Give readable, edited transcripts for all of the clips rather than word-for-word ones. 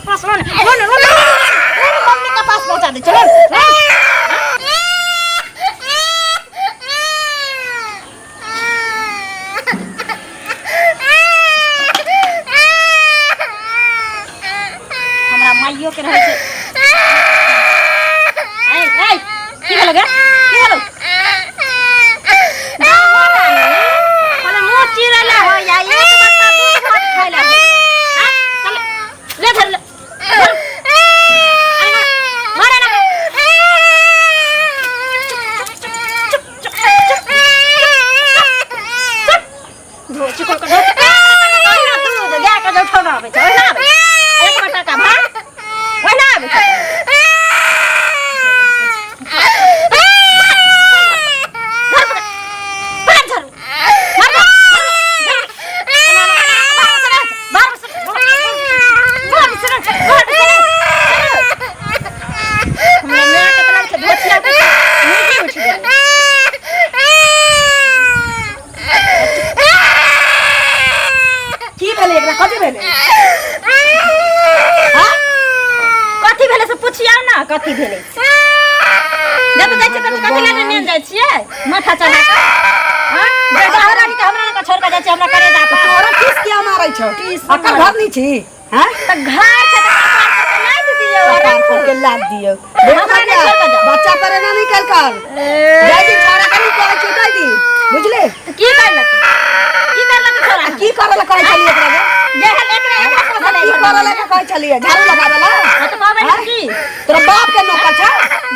पास लो लो लो लो mummy के पास पहुंचा दे चलो। हमरा माइयो के रहै छै। ऐ ऐ, की भेलो गे? की भेलो? बोले मुँह चिरले हो या एक बट्टा दूध भात खाइले हो। हाँ? चल ले, धर ले, धर। अरे मार, मारे ना। चुप चुप चुप चुप। धोची कोन के धोची ओहिना दूध गाय के जो ठौना आबै छै ओहिना आबै छै। एक बट्टा का भात ओहिना आबै छै। धर पकड़, पकड़ झाड़ू। मार, मार, मार, मार। बाहर से, बाहर से, बाहर से, बाहर से। हमरा माय के तलाक से धोतिया के मुर्गी उठ गेल। की भेलै एकरा? कथी भेलै? हाँ? कथी भेलै से पुछियौ ने, कथी भेलै? जब जाइ छियै तब कथी लए नेन जाइ छियै माथा चढ़ा कऽ? हाँ? जे बाहर रानी के हमरा लग छोड़ कऽ जाइ छियै, हमरा करेजा पर। तोरा किस किया मारै छौ? टीस अकर मारै। घर नहीं छी? हैं? तऽ घर छै तऽ कपार पर तऽ लादि दियौ। कपार पर के लाद दियौ। हमरा नहि छोड़ कऽ जाउ। बच्चा पर एना नहीं कल कर। जाय दी छोरा के, नहीं कहै छियै, जाय दी, बुझले? तऽ की करलक? की करलक छोरा? की करे ला कहै छलियै एकरा गे? जे हल एकरा एकरा पोसल की करे ला कहै छलियै? झाड़ू लगाबे ला? हाँ, तऽ कहबै ने की? तोरा बाप के नौकर छै?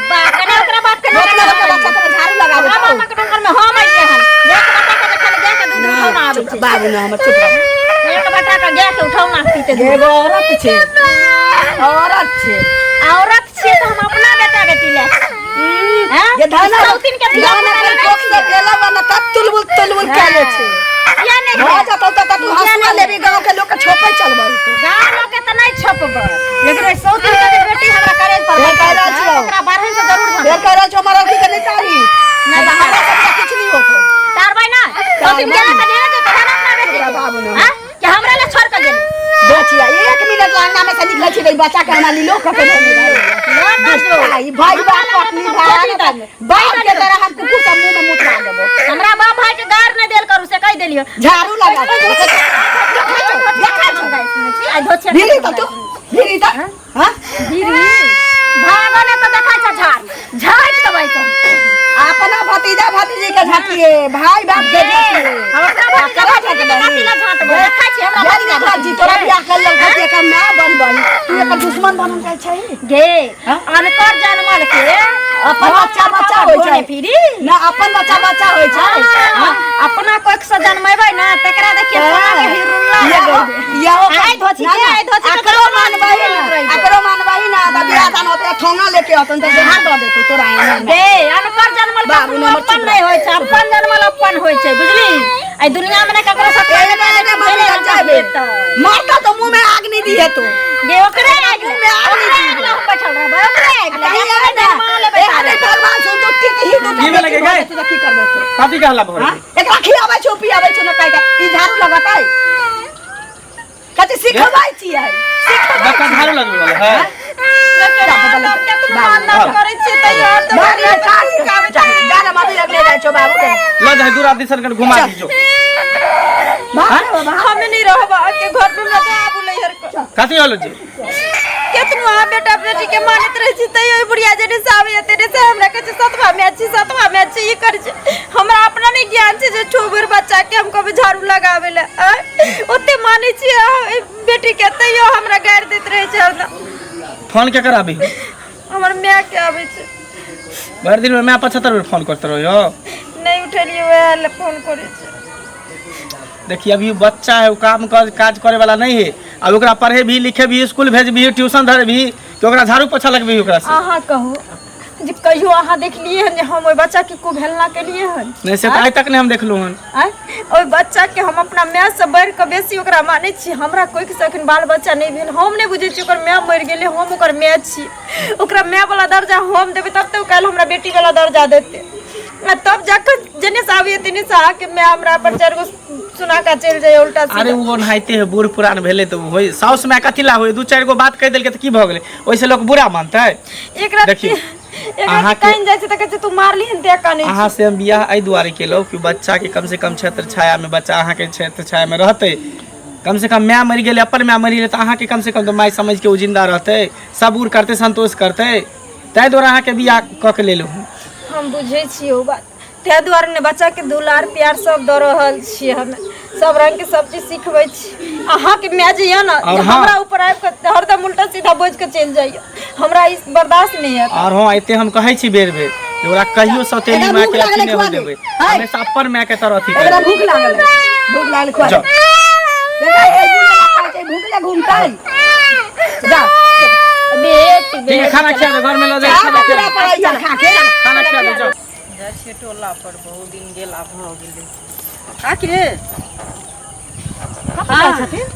बाप के नहि, ओकरा बाप के नौकर। मतलब के बच्चा तोरा झाड़ू लगाबे ओकरा छौ? बाप के नौकर में हम अइलियै हन। एक बच्चा के देखल गाय के दूध उठौना आबै छै। बाबू ने हमर, चुप रह। एक बच्चा के गाय के उठौना पीते दूध। एगो औरत छै, औरत छै। औरत छियै तऽ हम अपना बेटा बेटी ले हैं? ये धाना सौतीन के धिया धाना पुता के नहि कोख से छियै। गेला बना तब तुलबुल तुलबुल कैले छै। किया नहि भऽ है? जतौ तऽ तू हंसुआ लेबी, गाँव के लोग के छोपै चलबै। गाँव लोग के तऽ नहि छोपबै, लेकिन ओहि सौतीन के जे बेटी हमरा करेज पर फेर बैठल कहि रहल छै, छियौ। ओकरा बारहन से जरूर फेर झंपबै। कहि रहल छौ, हमर औरती के नहि तारी। नहि हमरा तारबै। सबके किछु नहि होतौ। तारबै ना। सौतीन के तऽ नहि जेतै हम अपना बेटी तोरा के। बाबू ने। हाँ? कि हमरा ले छोड़ के गेली? बचिया, एक मिनट लांगना में से निकलै छी, बच्चा के हमरा लीलो कके धरने रहै। लऽ कऽ जो। ई भाई बाप पत्नी भाई बाप के तरह हम कुकुर सब मुंह में मुतरा देबो। हमरा बाप भाई के गार नहि देल करू, से कहि देलियो। झाड़ू लगा भीरी तऽ तू भीरी तऽ, हाँ? भीरी भागो ने तऽ देखै छ, झाड़ झाड़ि देबै तऽ। अपना भतीजा भतीजी के झाँकिए, भाई बाप के झाँकिए। हम अपना भतीजा ककरा भतीजी के झाँकबही? कथी लए झाँटबै? देखै छी हमरा जानी भतीजा ना जी, तोरा बियाह कर लेल खातिर एकर माय बनबही, तू एकर दुश्मन बनल जाइ छै। गे, अनकर जनमल के अपन बच्चा बच्चा होइ छै। फिरी ना, अपन बच्चा बच्चा होइ छै। हाँ, अपना कोख से जनमेबै ना तकरा देखिए सोना के हिरुल्ला। ये ये आइ धोची के, आइ धोची के। अकरो मानबही ना, अकरो मानबही ना त बियाह दान होते ठोंगा लेके अतन त हाथ दऽ देतौ तोरा एने। गे, अनकर जनमल बाबू कखनो नमर अपन चुप। नहि होइ छै, अपन जनमल अपन होइ छै, बुझली? एहि दुनिया में ने ककरो से एने एने मम्मी लग जाबे मारता तो मुंह में आग नहीं दी है तू। गे, ओकरे आगि मुंह में आग नहीं ओकरे आगि लग बैठल रहबै, ओकरे आगि लग। कहीं आए ना, लेबै। ए अरे भगवान, सुन तो टिक ही दू। की भेलै गे? तू तऽ की करबै तू? कथी कहला भोरे? हाँ? एकरा खियाबै छौ, पियाबै छौ ना काहे के? ई झाड़ू लगतै, कथी सिखबै छियै? बच्चा झाड़ू लगबै वाला है? करै छियै तैयार तऽ। बारी काज जा ना, मम्मी लग ले जाइ छौ बाबू के। ल जाइ दूर आदमी सन घुमा दीजो। भाग रे बाबा। हमे नहीं रहब के घर में, हमरा आबू नैहर के। कथी होलो जी? केतनो अहाँ बेटा बेटी के मानैत रहै छी, तैयो ई बुढ़िया जेने से आबैया तेने से हमरा कहै छै सतवा में छी, सतवा में छी। ई करै छै। हमरा अपना नहि ज्ञान छै जे छो बेर बच्चा के हम कहबै झाड़ू लगाबै लए। आँय? ओते मानै छियै अहाँ एहि बेटी के, तैयो हमरा गारि दैत रहै छै हरदम। फोन के कराबी? हमर माय के आबै छै। भरि दिन में माय 75 बेर फोन करते रहो? नहि उठेलियै, वएह लए फोन करै छै। देखिए, अभी बच्चा है, वो काम कर काज करे वाला नहीं है। अब ओकरा पढ़े भी, लिखे भी, स्कूल भेज भी, ट्यूशन धरे भी, कि ओकरा झाड़ू पोछा लगबी ओकरा से? अहाँ कहू जे कहियो अहाँ देखलियै हन जे हम ओहि बच्चाके कुभेलना केलियै हन? नहीं, से तो आइ तक नहीं हम देखलहुँ हन। आँय, ओहि बच्चाके हम अपना मायसँ बढ़ि कऽ बेसी ओकरा मानै छी। हमरा कोइसँ एखन बाल बच्चा नहि भेल, हम नहि बुझै छी ओकर माय मरि गेलै। हम ओकर माय छी, ओकरा मायवला दर्जा हम देबै तब तऽ ओ काल्हि हमरा बेटीवला दर्जा देतै। आ तब जखन जेने से आबैए तेने से अहाँके माय हमरा पर चारि गो सुना के चलि जाइए उल्टा अरे सीधा। ओ ओनाहिते है, बूढ़ पुरान भेलै तऽ होय साउस माय कथी ला होय, दू चारि गो बात कहि देलकै तऽ की भऽ गेलै, ओहिसँ लोक बुरा मानतै? एक रात देखियौ, एक रात अहाँके- कानि जाइ छै तऽ कहै छै तू मारली हन तें कानै छी। अहाँ से हम बियाह एहि दुआरे केलहुँ कि बच्चाके कम से कम छत्र छायामे, बच्चा अहाँके छत्र छायामे रहतै। कम से कम माय मरि गेलै, अपन माय मरि गेलै तऽ अहाँके कम से कम तऽ माय समझि के ओ जिन्दा रहतै, सबूर करतै, संतोष करतै, ताहि दुआरे अहाँके बियाह कऽ के लेलहुँ हँ। हम बुझै छियै ओ बात, ताहि दुआरे ने बच्चाके दुलार प्यार सब दऽ रहल छियै। हमे सब रंग के सब चीज सिखबै छी। अहाँके माय जे यऽ ने, और हाँ। हमरा ऊपर आबि कऽ हरदम उल्टा सीधा बाजि कऽ चलि जाइए, हमरा ई बर्दाश्त नहि हैत। और हाँ, एते हम कहै छी बेर बेर जे ओकरा कहियो सौतेली एकरा माय भूख के अथी लागलै, नहि होय खुआ दे। देबै, है। हमेशा अपन माय के तरह अथी एकरा करबै। भूख लागल है, भूख लागल, खुआ दे। जाओ। देखा, ए भूख लागल छै, भूख ले घूमतै। जा। बेटी ठीक है, खाना खिया दे, घर में लऽ जाए, खाना खिया पूरा दे। पड़ैया खा के। खाना खिया दे, जाओ। जाइ छियै टोला पर, बहुत दिन गेला भऽ गेलै। काकी कतऽ जाइ छथिन?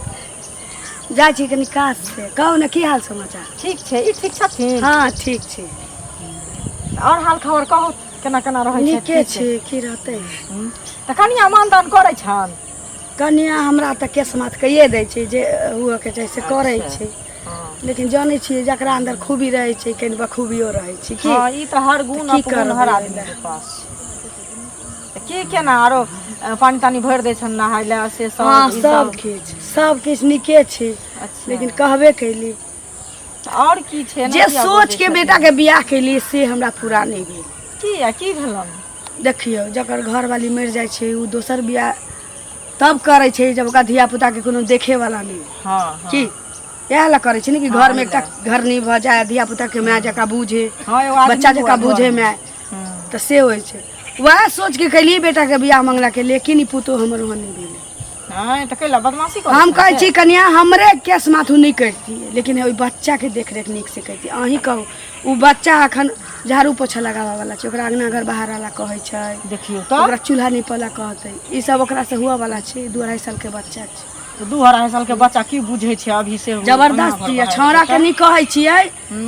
जाइ छी कनि काज से। कहू ने, की हाल समाचार? ठीक छै। ई ठीक छथिन? हँ, ठीक छै। आओर हाल खबर कहू, केना केना रहै छै? नीके छै, की रहतै। तऽ कनिया मानदान करै छनि? कनिया हमरा तऽ केस माथ कैये दै छै, जे हुअके छै से करै छै। लेकिन जानै छियै, जकरा अन्दर खूबी रहै छै कनि बखूबियो रहै छै की। हँ, ई तऽ हर गुण की अपगुण हर करबै आदमी के पास छै। तऽ की केना आरो पानि तानि भरि दै छनि नहाय लए से सब? हँ, ई सब किछु, सब किछु नीके छै। अच्छा। लेकिन कहबे कैली तऽ आओर की छै एना जे किया सोच बजै के छथिन? बेटा के बियाह कैली से हमरा पूरा नहि भेल। किया, की भेलनि? देखियौ, जकर घरवाली मरि जाइ छै ओ दोसर बियाह तब करै छै जब ओकरा धिया पुता के कोनो देखे वाला नहि। हँ हँ की इएह लए करै छै ने कि घर मे एकटा घरनी भऽ जाय, धिया पुता के माय जकाँ बूझे, हँ, एगो आदमी बच्चा जकाँ हुए बूझे घरमे। माय। तऽ से होइ छै, वएह सोच के कैलियै बेटा के बियाह मंगला के, लेकिन ई पुतोह हमर ओहन नहि भेलै। नहि तऽ कैला बदमाशी करै हम छै कहै से? छी कनिया हमरे केस माथू नहि करितियै, लेकिन ओहि बच्चाके देखरेख नीक से करितियै। अहीं कहू, ओ बच्चा अखन झाड़ू पोछा लगाबऽ वाला छै, ओकरा अंगना घर बाहर वाला कहै छै? देखियौ तऽ ओकरा चूल्हा नीपऽ ला कहतै? ई सब ओकरा से हुअ वाला छै? 2-2.5 साल के बच्चा छै। तऽ 2-2.5 साल के बच्चा की बुझै छै अभी से? जबरदस्त अंगना घर यऽ बाहर छौड़ा के जेतै। नहि कहै छियै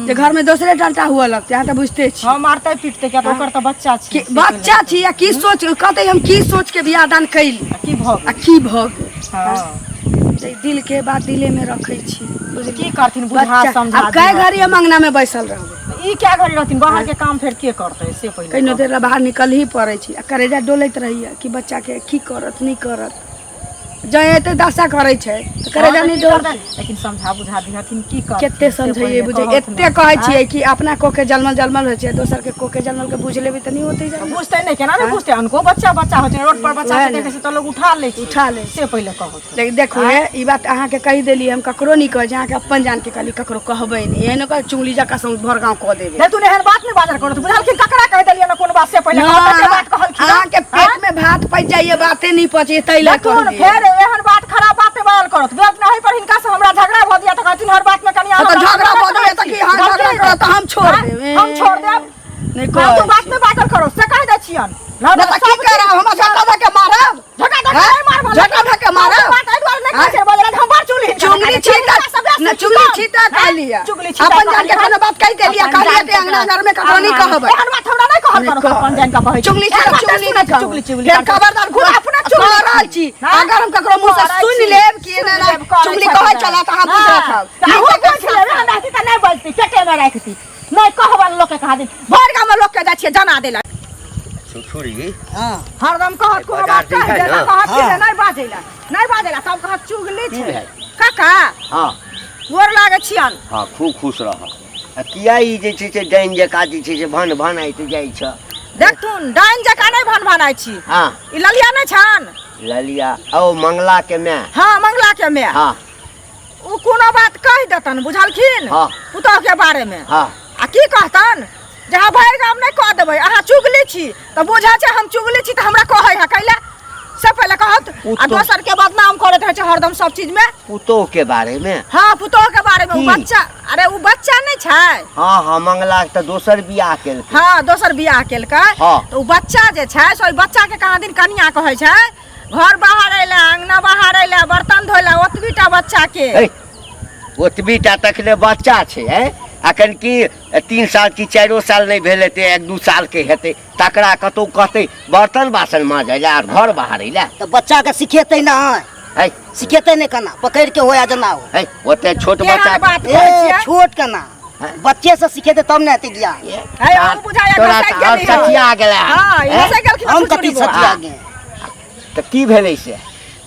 जे घर में दोसरे टंटा हुअ लगतै, अहाँ तऽ बुझते छी। हँ, मारतै पीटतै, किया तऽ ओकर तऽ बच्चा छै। कि से बच्चा छी आ की सोच कहतै, हम की सोच के बियाह दान कैली आ की भऽ आ गेल? की भऽ गेल? हँ। तऽ दिल के बात दिले में रखै छी, बुझलियै? की करथिन, बुझा बच्चा समझा आब कै दिहथिन। घड़ी हम अंगना में बैसल रहबै? ई क्या घड़ी रहथिन? बाहर के काम फेर के करतै से पहिले कहिनो कहू। देर ला बाहर निकल ही पड़ै छै आ करेजा डोलैत रहैया कि बच्चा के की करत नहि करत। जँ एते दशा करै छै तऽ करेजा हँ, तऽ नहि की डोलतै? करतै? लेकिन समझा बुझा दिहथिन, की करथिन कते से समझैयै पहिले बुझै कहथुन। एते कहै छियै कि अपना कोके जलमल जलमल होइ छै, दोसर के कोके जलमल के बुझि लेबै तऽ नहि होतै जलमल। बुझतै नहि, केना नहि बुझतै? अनको बच्चा बच्चा होइ छै, रोड पर बच्चा वएह के ने। देखै छै तऽ लोग उठा लै छै। उठा लै छै। से पहिले कहथुन। लेकिन देखू हे, ई बात अहाँके कहि देली, हम ककरो नहि कहै छी, अहाँके अपन जान के कहली, ककरो कहबै नहि। एहन कह चुगली जकाँ से भर गाँव कऽ देबै। नहीं, तू एहन बात नहि बाजल करत, बुझलखिन? ककरा कहि देलियै ने कोनो बात से पहिले कहत, एते बात कहलखिन। अहाँके पेट में भात पचि जाइए, बाते नहि पचे तै लए देखुन कहलियै। फेर एहन बात, खराब बात नहि बाजल करत। बेर नहीं पर हिनका से हमरा झगड़ा भऽ दिया तऽ कहथिन हर बात में कनिया हँ, तऽ हमरा झगड़ा भऽ जाइए तऽ की? हाँ, झगड़ा करत तऽ हम छोड़ देब? हम छोड़ देब? नहि फालतू कहै बात नहि बाजल करो से कहि दै छियन। नहि तऽ की करब? हमरा झटा धऽ के मारब? झगड़ा धऽ के हैं? नहि मारब। झटा धऽ के मारब? बात एहि दुआरे नहि कहै छै बजल, हम बड़ चुगली हिनका चुगली कहै छियै। छीता हिनका से बेसी न की चुगली कम? छीता हैं? कहलियै। चुगली छीता अपन जान के कहलियै। कोनो बात कहि देलियै, अपन कहलियै जान कि के अंगना घर में ककरो नहि कहबै। एहन बात हमरा नहि कहल नहि करू। कहब। अपन जान के कहै छी। चुगली एहन छीता, बात चुगली सुनै नहि छी, कहू। चुगली चुगली फेर करतै। खबरदार खुद अपना चुगली कह रहल छी, हैं? अगर हम ककरो मुँह से करै सुनि छी। लेब कि एना सुनि एना लेब, करै चुगली छथिन। कहै छला तऽ अहाँ बुझि हाँ, रखब। तऽ अहूँ बुझि लेब, एहन रहती तऽ नहि बजती, पेटेमे राखती। नहि कहबल लोकके कहा दिन भरि गाममे लोकके जाइ छियै जना दै लए। छुछुरी। हाँ। हरदम कहत कोनो बाजार बात कहि दिखै देत ने? कहत कि जे नहि बाजै लए, नहि बाजै लए, तब कहत चुगली की छै। भेल? काका। हँ। गोर लागै छियन। हँ, खूब खुश रह। आ किया ई जे छै से डाइन जकाँ जे छै से भन भनाइत जाइ छ? देखथुन, डाइन जकाँ नहि भन भनाइ छी। हँ। ई ललिया नहि छन? ललिया ओ मंगला के माय? हँ, मंगला के माय। हँ। ओ कोनो बात कहि देतन, बुझलखिन? हँ। पुतोह के बारे मे। हँ। आ की कहतन जे अहाँ भरि गाम नहि कह देबै, अहाँ चुगली छी। तऽ बुझै छै हम चुगली छी तऽ हमरा कहै है कैले से पहिले कहत। आ दोसर के बदनाम करैत रहै छै हरदम सब चीज मे। पुतोह के बारे मे? हँ, पुतोह के बारे मे। ओ की? बच्चा, अरे ओ बच्चा नहि छै? हँ हँ, मंगला के तऽ दोसर बियाह केलकै। हँ, दोसर बियाह केलकै। हँ। तऽ ओ बच्चा जे छै से ओहि बच्चा के कहाँ दिन कनिया कहै छै घर बाहर अयला, अंगना बाहर अयला, बर्तन धोइला, ओतबी टा बच्चा के। हे, ओतबी टा तखने बच्चा छै। हैं, अखन की 3 साल की 4 साल नहि भेल हेतै, 1-2 साल के हेतै, तकरा कतौ कहतै बर्तन बासन माजै लए आर घर बहारै लए। तऽ बच्चा के सिखेतै ना। है। सिखेतै नहि केना, पकड़ि के होया जेना हो। है, ओते छोट केहन बच्चा बात ए कहै छियै? छोट केना, बच्चे से सिखेतै तब ने हेतै ज्ञान। है, अहूँ बुझाइया तोरा घसकि तऽ आओर गेली हन। सठिया गेलै। हँ, ई हैं? घसकि गेलखिन हम छुछुरी कथी बौआ। सठिया गे? तऽ की भेलै से?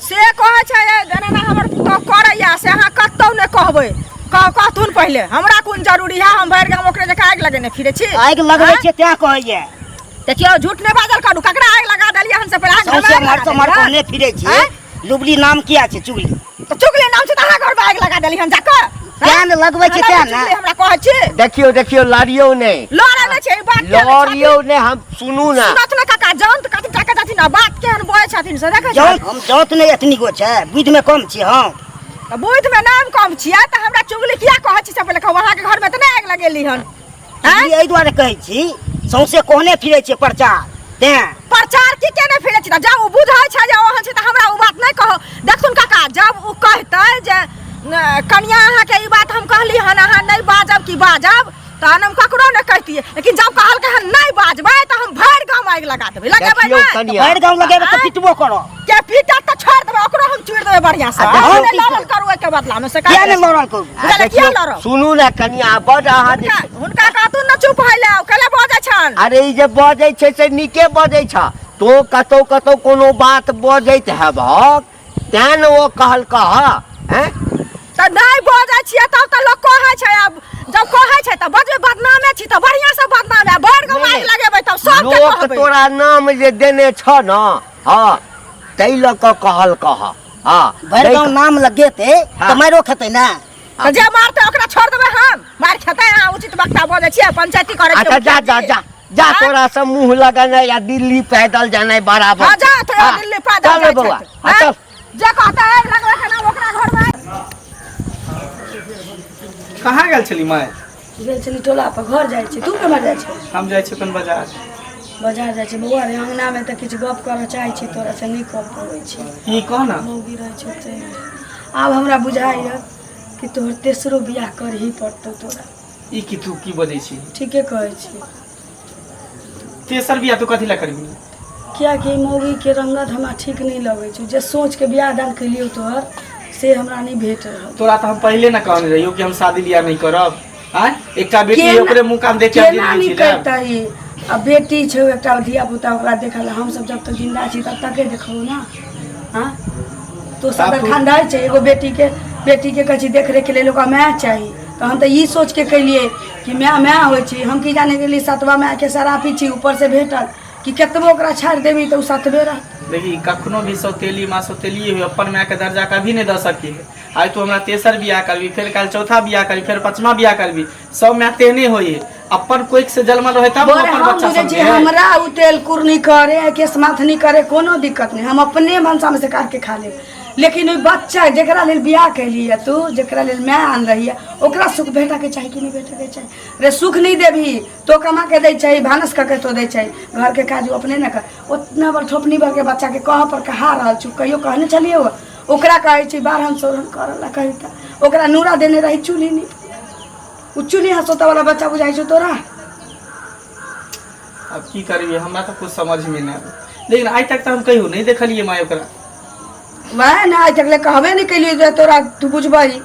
से कहै छै जेना एना हमर पुतहु करैया से अहाँ कतहु नहि कहबै। कहथुन पहिले, हमरा कोन जरूरी है, हम भरि गाम ओकरे जकाँ आगि लगेने फिरै छी। आगि लगबै आँय? छियै तें कहैया। देखियौ, झूठ नहि बाजल करू। ककरा आगि लगा देलियै हन से पहिले? अहाँके सौंसे घरमे आगि एम्हर लगा से ओम्हर देलियै? कहने फिरै छियै। आँय? लुबली नाम किया छै चुगली? तऽ चुगली नाम छै तऽ अहाँ घरमे आगि लगा देलियै हन जाकऽ? तें ने लगबै छै, तें ने। चुगली हमरा कहै छी। देखियौ देखियौ, लड़ियौ नहि। लड़ै नहि छै, ई बात केहन लड़ियौ नहि, हम सुनू ना। सुनत ने काका, जान तऽ कथी टाका छथिन आ बात केहन बजै छथिन से देखै जान छियै। हम जात नहि एतनी गो छै, बुद्धि में कम छी हम। तऽ बुद्धि में नाम कम छियै तऽ हमरा चुगली किया कहै छी से पहिले कहू। अहाँके घरमे तऽ नहि आगि लगेली हन? आँय? चुगली एहि दुआरे कहै छी, सौंसे कहने फिरै छियै प्रचार, तें। प्रचार की केने फिरै छी? तऽ जब ओ बुझै छै जे ओहन छै तऽ हमरा ओ बात नहि कहू। देखथुन काका, जब ओ कहतै जे कनिया अहाँके ई बात हम कहली हन, अहाँ नहि बाजब कि बाजब, तहन हम ककरो नहि कहितियै। लेकिन जब कहलकै हन नहि बाजबै तऽ हम भरि गाम आगि लगा देबै। लगेबै देखियौ नहि? कनिया। भरि गाम लगेबै तऽ आँय? पिटबो करब। के पीटत तऽ छोड़ि देबै, ओकरो हम चुड़ि देबै बढ़िआँ से। आ देखियौ अहाँ नहि की लड़ल करू एहिके बदलामे से। किया नहि लड़ल करू? आ बुझलियै, देखियौ, किया लड़ब? सुनू ने कनिया, बड अहाँ जे हुनका हुनका कहथुन ने चुप होइ लए, ओ कैला बजै छनि? अरे ई जे बजै छै से नीके बजै छ। तो कतौ कतौ कोनो बात बजैत हेबहक तें ने ओ कहलकह हैं। तऽ नहि बजै छियै तब तऽ लोक कहै छै। आब जब कहै छै तऽ बजबै, बदनामे छी तऽ बढ़िआँ से बदनामे। आ बड़ गो आगि लगेबै तब सबके लोक कहबै। तोरा नाम जे देने छ न, हँ, ताहि लऽ कऽ कहलकह। हँ, भरि गाँव नाम लगेतै हाँ। तऽ मारियो खेतै ने। तऽ जे मारतै ओकरा छोड़ देबै हम? मारि खेतै। अहाँ उचित वक्ता बजै छियै, पंचायती करै छियै। अच्छा जा जा जा जा। हाँ? तोरा से मुंह लगेनाइ आ दिल्ली पैदल जेनाइ बराबर। हाँ, जा तो हाँ, दिल्ली पैदल चल रे जाइ बौआ। छथि। हाँ, चल। जे कहतै आगि लगबै के नाम ओकरा घरमे। कहाँ गेल छली माय? गेल छली टोला पर, घर जाइ छी। तू केम्हर जाइ छी? हम जाइ छी अपन बाजार। बाजार जाइ छी? बौआ रे, अङ्गनामे तऽ किछु गप करऽ चाहै छी तोरा से, नहि कऽ पबै छी। की कह ना। मौगी रहै छै तैं। आब हमरा बुझाइए कि तोहर तेसरो बियाह करही पड़तौ तोरा। ई की तू की बजै छी? ठीके कहै छी। तेसर बियाह तू कथी लए करबी? किएकि मौगीके रंगत हमरा ठीक नहि लगै छै। जे सोचके बियाह दान केलियौ तोहर, से हमरा नहि भेट रहल। तोरा तऽ हम पहिले ने कहने रहियौ कि हम शादी बियाह नहि करब। आँय, एकटा बेटी है, ओकरे मुँह कान देख के हम केना जिंदगी नहि जी लेब। करतै? आ बेटी छै एकटा, धिया पुता, ओकरा देखल हमसब जब तक जिन्दा छी तब तके देखबौ ने। हाँ, तो सब बापू। खान रहै छै एगो बेटीके, बेटीके कहै छै देख रेखके लेल ओकरा माय चाही। तऽ हम तऽ ई सोचके केलियै कि माय माय होइ छै। हम की जाने गेलियै सतवा मायके शराफी छी ऊपरसँ भेटल कि केतबो ओकरा छाड़ि देबी तऽ ओ सतबे रहत। देखी, कखनो भी सौतेली माँ सौतेली हुई, अपन माय के दर्जा कभी नहीं दऽ सकी है। आइ तू हमरा तेसर बियाह करबी, फेर काल्हि चौथा बियाह करबी, फेर पाँचमा बियाह करबी, सब माय तेहने होई है। अपन कोइक से जलमल रहे तब बड़ अपन हम बच्चा बुझै छी समझे है। हमरा ओ तेल कुरनी करे, केस माथनी करे, कोनो दिक्कत नहि, हम अपने भनसामे से काटि के खा लेब। लेकिन ओहि बच्चा जकरा लेल बियाह केलियै तू, जकरा लेल माय आनलही, ओकरा सुख भेटऽके चाही कि नहि भेटऽके चाही? रे, सुख नहि देबही तो कमा के दै छै, भानस कऽ के तो दै छै, घरके काज ओ अपने ने कर। ओतना बड़ ठोपनी भरके बच्चाके कह पर कहा रहल छु। कहियो कहने छलियै ओ ओकरा कहै छी बारहन सोरहन करऽ ला? कही तऽ ओकरा नूरा देने रही चूल्ही नहीं, ओ चूल्ही हंसोता वाला बच्चा बुझाइ छौ तोरा? अब की करबी, हमरा तऽ कुछ समझ में नहि आबै। लेकिन आइ तक तऽ हम कहियो नहि देखलियै माय ओकरा। वएह ने, आइ तक ले कहबे नहि केलियै जे तोरा तू बुझबही।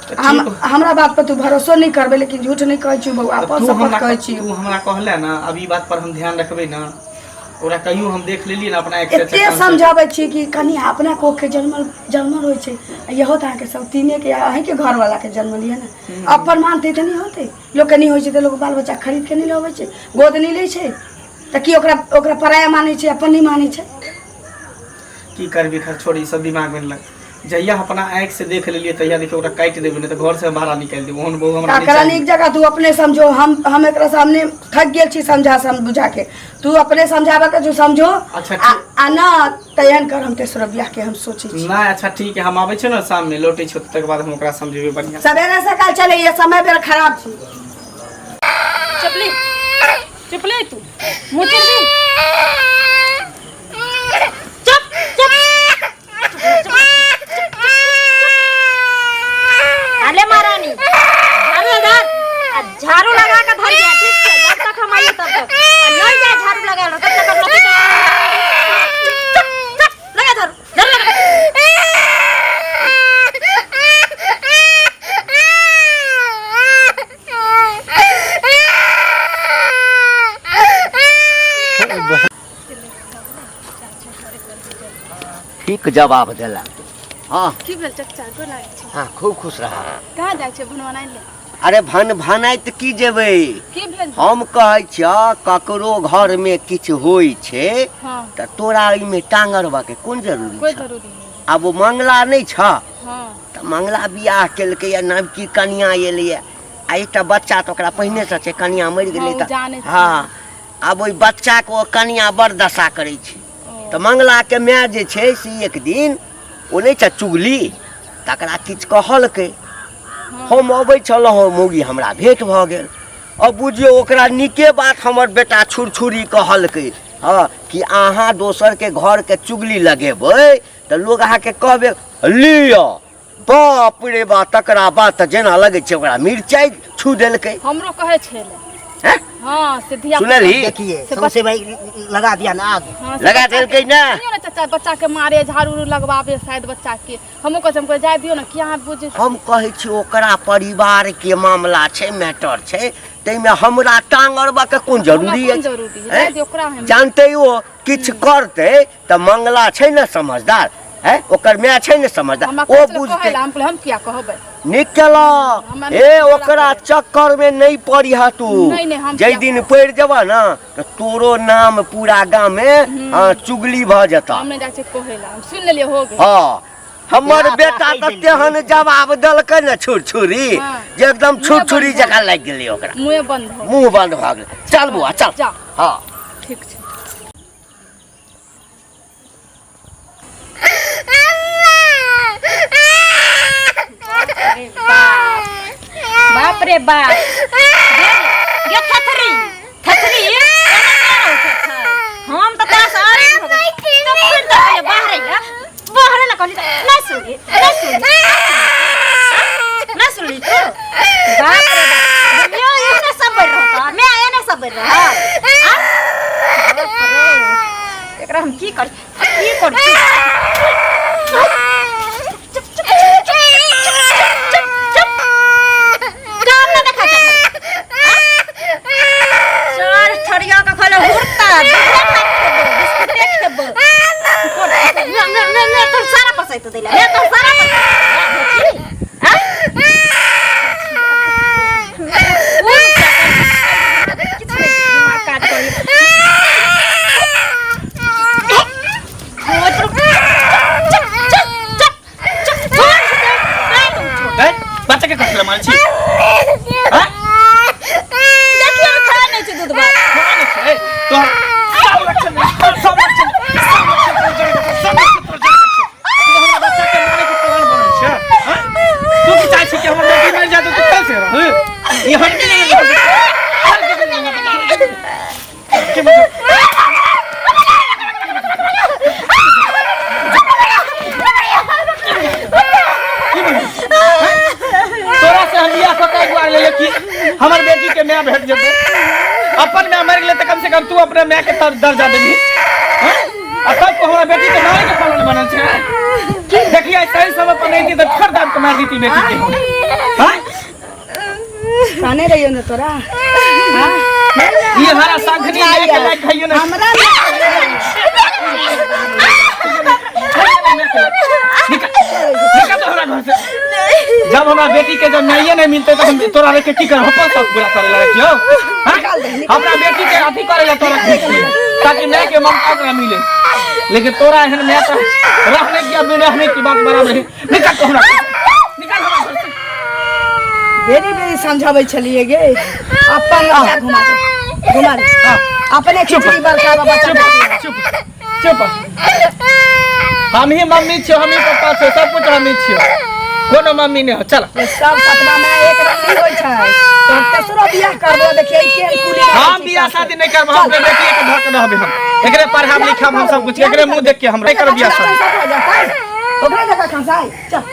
तऽ हम ठीक। हमरा बात पर तू भरोसो नहि करबै, लेकिन झूठ नहि कहै छी बौआ, तऽ अपन तू शपथ हमरा कहै छी। तू हमरा कहले ना, अब ई बात पर हम ध्यान रखबै ना। ओकरा कहियो हम देख लेलियै ना अपना आँखि से एते कान से। समझाबै छी कि कनि अपना कोख के जन्मल जन्मल होइ छै। आ इहो तऽ अहाँके सब तीनेके अहीँके घरवालाके जन्मल यऽ ने। अपन मानतै तऽ नहि होतै? लोकके नहि होइ छै तऽ लोक बाल बच्चा खरीद के नहि लबै छै, गोद नहि लै छै? तऽ की ओकरा ओकरा पराया मानै छै, अपन नहि मानै छै? की करबी, खैर छोड़, ई सब दिमाग में लग। जहिया अपना आँखि से देख लेलियै तहिया देखियौ ओकरा काटि देबै, नहि तऽ घर से हम बाहर निकालि देबै। ओहन बहू हमरा नहि ककरा चाही। नीक जगह तू अपने समझो। हम एकरा सामने थक गेल छी समझा सम बुझा के। तू अपने समझाबे के जो समझो। अच्छा, आ ठीक। आ ना तऽ एहन कर, हम तेसरो बियाह के हम सोचै छी। नहि, अच्छा ठीक है, हम आबै छियै ने शाम में, लौटै छियै तकर बाद हम ओकरा समझेबै बढ़िआँ। सवेरे सकाल चले, ये समय बेर खराब छी। चुपली चुपली, तू मुँह चिरबी। चुप चुप चुप। अरे महारानी, झाड़ू धर। तक आ नहीं जाए झाड़ू लगा लो तब तक हम लोग चुप चुप लगा झाड़ू झाड़ू लगा। ठीक जवाब देला। हाँ की भेल चचा? गोर लागै छी। हाँ, खूब खुश रहा। कहाँ जाइ छै भनवनाइ ले? अरे भन भनाइत की जेबै? की भेल? हम कहै छियह ककरो घरमे किछु होइ छै हाँ तऽ तोरा एहिमे टांग अड़बऽके कोन जरूरी कोई छह? जरूरी नहीं। आब ओ मंगला नहि छह? हाँ। तऽ मंगला बियाह केलकैए, नवकी कनिया एलैए आ एकटा बच्चा तऽ ओकरा पहिनेसँ छै, कनिया मरि गेलै हाँ, ओ तऽ जानै छियै। हाँ, आब ओहि बच्चाके ओ कनिया बड़ दशा करै छै। तऽ मंगलाके माय जे छै से एक दिन ओ नहि छै चुगली, तकरा किछु कहलकै। हम अबै छलहुँ, मौगी हमरा भेँट भऽ गेल। अब बुझियौ ओकरा नीके बात हमर बेटा छुरछुरी कहलकै, हँ, कि अहाँ दोसरके घरके चुगली लगेबै तऽ लोक अहाँके कहबे लिअ। बाप रे बा, तकरा बाद तऽ जेना लगै छै ओकरा मिरचाइ छू देलकै। हमरो कहै छलै। हैं? हाँ, से धिया सुनलही? देखिए से सौंसे भाई लगा दिया ना आग। हाँ, से लगा बच्चा देलकै के- ने? सुनियौ ने चाचा, बच्चा के मारे झाड़ू उड़ू लगवाबे शायद बच्चा के। हमहूँ कहै छी, हम कहै जाय दियौ ने, किया अहाँ बुझै छी? हम कहै छी ओकरा परिवार के मामला छै, मैटर छै, ताहिमे हमरा टांग अड़बऽ के कोन जरूरी हमरा कोन अछि? जरूरी है? हैं? जाय दियौ ओकरा हम। जानते ओ किछु करतै तऽ मंगला छै ने समझदार, है ओकर माय छै ने समझदार, हमरा ओ कहै छलै बुझतै। कहै लए, हम कहलियै हम किया कहबै? नीक केलह। हमरा ए नहि ओकरा चक्कर में नहीं पड़ी हा तू। नहीं, नहीं, हम जै किया दिन पड़ि जेबह ना तऽ तोरो नाम पूरा गाम में, हाँ, चुगली भऽ जेतह। हम नहि जाइ छियै कहै लए, हम सुनि लेलियै, हो गेल। हाँ, हमर तेरा बेटा कहि तऽ देलकै। तेहन जवाब देलकै ने छुरछुरी हाँ। जे एकदम मुँहे छुरछुरी बंद भऽ जकाँ लागि गेलै ओकरा, मुँहे बंद भऽ गेल। मुँह बंद भऽ गेलै। चल बौआ चल। जा। हाँ ठीक छै। बाप रे बाप, गे थथरी थथरी, एना नहि रहै छै थर। हम तऽ तोरा से अरे भऽ गेल। तऽ फिर तऽ कहलियै बाहरे ला, बाहरे ला कहली तऽ नहि सुनली, नहि सुनली, नहि सुनली तू। बाप रे बाप, यो एने सब बढ़ रहा मैं एने सब बढ़ रहा। एकरा हम की करी, की करी? चुप चुप चुप चुप चुप, काम ना देखा चल चार थरिया का खाला हुरता बिस्कुटे खेबो, बिस्कुटे खेबो। ने ने ने ने तो सारा पसाइत देला, ने तो सारा पसाइत आ किछु नहि दिमाग काज करी। चुप चुप चुप चुप, छोड़ दे। ए, बच्चा के कथी मारै छी? हाँ? देखियौ खा नहि छै दूध भात। खाना नहि छै? तोहर सब लक्षण, सब लक्षण, सब लक्षण तोहर जड़ि के छौ, सब लक्षण तोहर जड़ि के छौ। तू हमरा बच्चा के मारे के कारण बनल छै, हाँ? तू की चाहै छी कि हमर बेटी मरि जाय तऽ तू कैसे रहू? ई हरके नहि रहू। हरके नहि रहू। के मतलब? तोरा से हम बियाह कऽ के दुआरे लेले कि हमर बेटी के माय भेट जेतै। अपन माय मरि गेलै तऽ कम से कम तू अपना माय के तर दर्जा देबही, हँ? आ तब को हमरा बेटी के मारे के कारण बनल छै। देखिए सही समय पर नहीं थी तऽ ठर दाब के मार देती बेटी के, हँ? कहने रहियो ने तोरा, हाँ? ई हरा शंखनी माय के लायक हइयो ने। हमरा निकल निकल तो हमरा घर से। जब हमरा बेटी के जब न्याय नहीं मिलते तो हम तोरा रख के की करब? अपन सब पूरा करे ला रखियो, हाँ? हमरा बेटी के अथी करे ला तोरा रखै छियै ताकि न्याय के ममता ओकरा मिले, लेकिन तोरा एहन न्याय तो रहने की अब रहने की बात बराबर है। निकल तो हमरा घर से, निकल हमरा घर से। बेरी बेरी समझाबै छलियै गे, अपन बच्चा घुमा दे, घुमा दे अपने खिचड़ी बड़का बच्चा। चुप चुप, हम ही मम्मी छियो, हम ही पप्पा छियो, सब कुछ हम ही छियो, कोनो मम्मी नहीं हो। चल। सब सपना में एक रंग नहीं होइ छै। तो तेसरो बियाह करबो, देखिए केहन कुली रहै हम छै। बियाह शादी नहीं करब, हम अपने बेटी के धर के रहबे, हम एकरे पढ़ाब लिखाब, हम सब कुछ एकरे मुंह देख के हम नहीं करब बियाह शादी। ओकरे जगह खसाइ चल।